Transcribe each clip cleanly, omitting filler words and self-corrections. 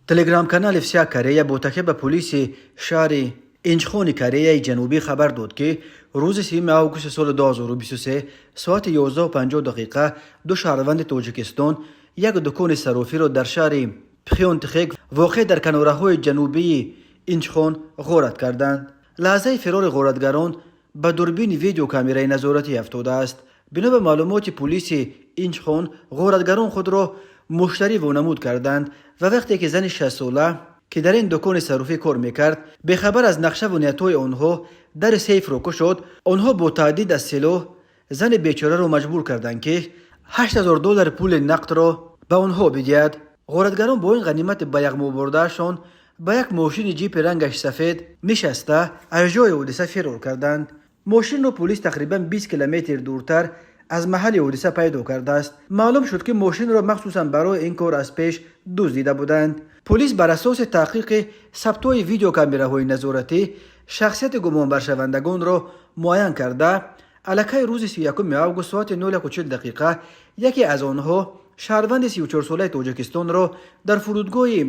Телеграм-канали «Вся Корея» бо такя ба пулиси шаҳри Инчхони Кореяи Ҷанубӣ хабар дод, ки рӯзи 30 августи соли 2023 соати 11:50 дақиқа ду шаҳрванди Тоҷикистон як дукони саррофиро дар шаҳри Пхёнтхек, воқеъ дар канораҳои ҷанубии Инчхон, ғорат карданд. Лаҳзаи фирори ғоратгарон ба дурбини видеокамераи назоратӣ афтодааст. Бино ба маълумоти пулиси Инчхон, ғоратгарон худро муштарӣ вонамуд карданд ва вақте ки зани 60-сола, ки дар ин дукони саррофӣ кор мекард, бехабар аз нақшаву ниятҳои онҳо дари сейфро кушод, онҳо бо таҳдид аз силоҳ зани бечораро маҷбур карданд, ки 8000 доллари пули нақдро ба онҳо бидиҳад. Ғоратгарон бо ин ғанимати ба яғмо бурдаашон ба як мошини ҷипи рангаш сафед нишаста, аз ҷои ҳодиса фирор карданд. Мошинро пулис тақрибан 20 километр дуртар аз маҳалли ҳодиса пайдо кардааст. Маълум шуд, ки мошинро махсусан барои ин кор аз пеш дуздида буданд. Пулис бар асоси таҳқиқи сабтҳои видеокамераҳои назоратӣ шахсияти гумонбаршавандагонро муайян карда, аллакай рӯзи 31 август соати 01:40 дақиқа яке аз онҳо, шаҳрванди 34-солаи Тоҷикистонро, дар фурудгоҳи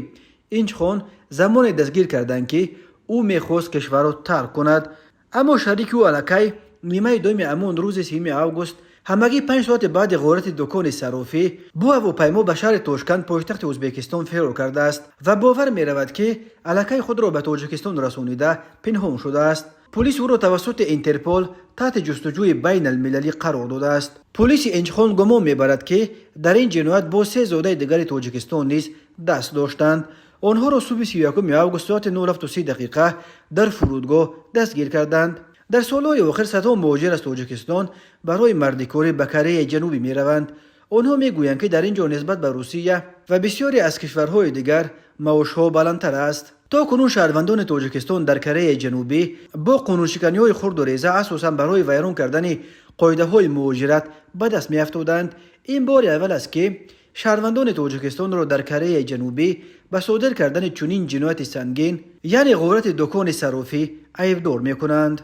Инчхон замоне дастгир карданд, ки ӯ мехост кишварро тарк кунад. Аммо шарики ӯ аллакай нимаи дуюми ҳамон рӯзи 30 август, ҳамагӣ 5 соати баъди ғорати дукони саррофӣ, бо ҳавопаймо ба шаҳри Тошканд, пойтахти Ӯзбекистон, фирор кардааст ва бовар меравад, ки аллакай худро ба Тоҷикистон расонида, пинҳон шудааст. Пулис ӯро тавассути Интерпол таҳти ҷустуҷӯи байналмилалӣ қарор додааст. Пулиси Инчхон гумон мебарад, ки дар ин ҷиноят бо се зодаи дигари Тоҷикистон низ даст доштанд. Онҳоро субҳи 31 август соати 07:30 дақиқа дар фурудгоҳ дастгир карданд. Дар солҳои охир садҳо муҳоҷир аз Тоҷикистон барои мардикорӣ ба Кореяи Ҷанубӣ мераванд. Онҳо мегӯянд, ки дар ин ҷо нисбат ба Русия ва бисёре аз кишварҳои дигар маошҳо баландтар аст. То кунун шаҳрвандони Тоҷикистон дар Кореяи Ҷанубӣ бо қонуншиканиҳои хурду реза, асосан барои вайрон кардани қоидаҳои муҳоҷират, ба даст меафтоданд. Ин бори аввал аст, ки шаҳрвандони Тоҷикистонро дар Кореяи Ҷанубӣ ба содир кардани чунин ҷинояти сангин, яъне ғорати дукони саррофӣ, айбдор мекунанд.